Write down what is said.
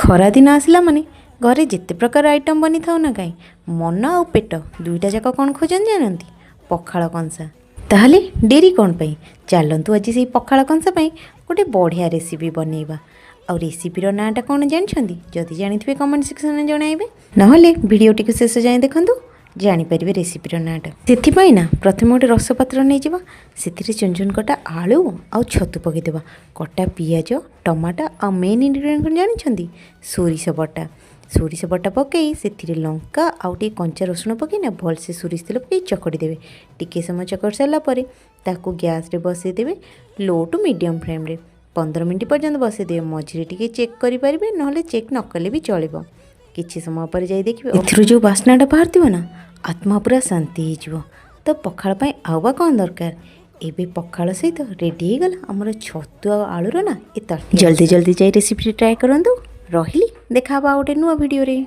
ଖରାଦିନ ଆସିଲା ମାନେ ଘରେ ଯେତେ ପ୍ରକାର ଆଇଟମ୍ ବନିଥାଉ ନା କାହିଁ, ମନ ଆଉ ପେଟ ଦୁଇଟା ଯାକ କ'ଣ ଖୋଜନ୍ତି ଜାଣନ୍ତି? ପଖାଳ କଂସା। ତାହେଲେ ଡେରି କ'ଣ ପାଇଁ? ଚାଲନ୍ତୁ, ଆଜି ସେଇ ପଖାଳ କଂସା ପାଇଁ ଗୋଟେ ବଢ଼ିଆ ରେସିପି ବନେଇବା। ଆଉ ରେସିପିର ନାଁଟା କ'ଣ ଜାଣିଛନ୍ତି? ଯଦି ଜାଣିଥିବେ, କମେଣ୍ଟ ସେକ୍ସନରେ ଜଣାଇବେ। ନହେଲେ ଭିଡ଼ିଓଟିକୁ ଶେଷ ଯାଏଁ ଦେଖନ୍ତୁ, ଜାଣିପାରିବେ ରେସିପିର ନାଁଟା। ସେଥିପାଇଁ ନା ପ୍ରଥମେ ଗୋଟେ ରସ ପାତ୍ର ନେଇଯିବା। ସେଥିରେ ଚୁନ ଚୁନ କଟା ଆଳୁ ଆଉ ଛତୁ ପକାଇଦେବା, କଟା ପିଆଜ, ଟମାଟୋ ଆଉ ମେନ୍ ଇନଗ୍ରିଡ଼ିଏଣ୍ଟ କ'ଣ ଜାଣିଛନ୍ତି? ସୋରିଷ ବଟା। ସୋରିଷ ବଟା ପକାଇ ସେଥିରେ ଲଙ୍କା ଆଉ ଟିକେ କଞ୍ଚା ରସୁଣ ପକାଇ ନା ଭଲସେ ସୋରିଷ ତେଲ ପକାଇ ଚକଟି ଦେବେ। ଟିକେ ସମୟ ଚକଟି ସାରିଲା ପରେ ତାକୁ ଗ୍ୟାସ୍ରେ ବସେଇଦେବେ ଲୋ ଟୁ ମିଡ଼ିୟମ୍ ଫ୍ଲେମ୍ରେ। 15 ମିନିଟ୍ ପର୍ଯ୍ୟନ୍ତ ବସେଇଦେବେ। ମଝିରେ ଟିକେ ଚେକ୍ କରିପାରିବେ, ନହେଲେ ଚେକ୍ ନ କଲେ ବି ଚଳିବ। କିଛି ସମୟ ପରେ ଯାଇ ଦେଖିବେ, ଏଥିରୁ ଯେଉଁ ବାସ୍ନାଟା ବାହାରିଥିବ ନା, ଆତ୍ମା ପୁରା ଶାନ୍ତି ହେଇଯିବ। ତ ପଖାଳ ପାଇଁ ଆଉ ବା କ'ଣ ଦରକାର? ଏବେ ପଖାଳ ସହିତ ରେଡ଼ି ହେଇଗଲା ଆମର ଛତୁ ଆଉ ଆଳୁର ନା ଏ ତରକାରୀ। ଜଲ୍ଦି ଜଲ୍ଦି ଯାଇ ରେସିପି ଟ୍ରାଏ କରନ୍ତୁ। ରହିଲି, ଦେଖା ହବ ଆଉ ଗୋଟେ ନୂଆ ଭିଡ଼ିଓରେ।